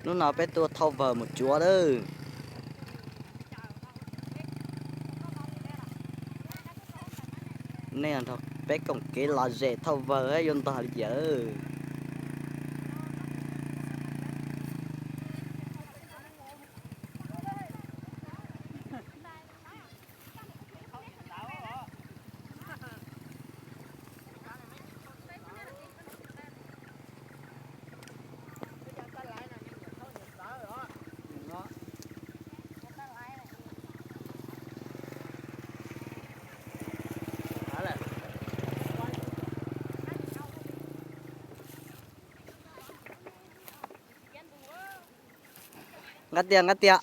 Hnub no peb tuaj thauj vawg mus cuav lawm. Nej nrog peb koom kev lom zem thauj vawg yuav ntog li cas. Nqa tiag, nqa tiag.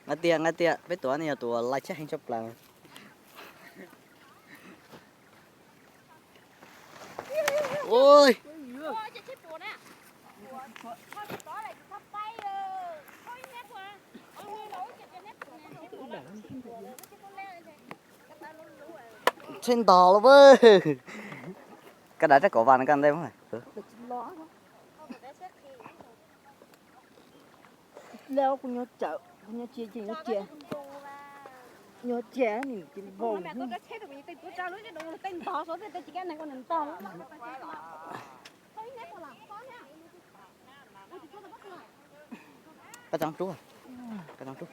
Nqa tiag, nqa tiag, peb tus ne yog tus uas laj tshaj heev tshaj plaws. Ua, tsheb ntog lawm. Koj dav rab kaum vas no koj ntej. Kuv nyuag tsawm, kuv nyuag cia ces nyuag cia, nyuag cia nim cia vau. Koj tsav rub, koj tsav rub, koj tsav rub, koj tsav rub.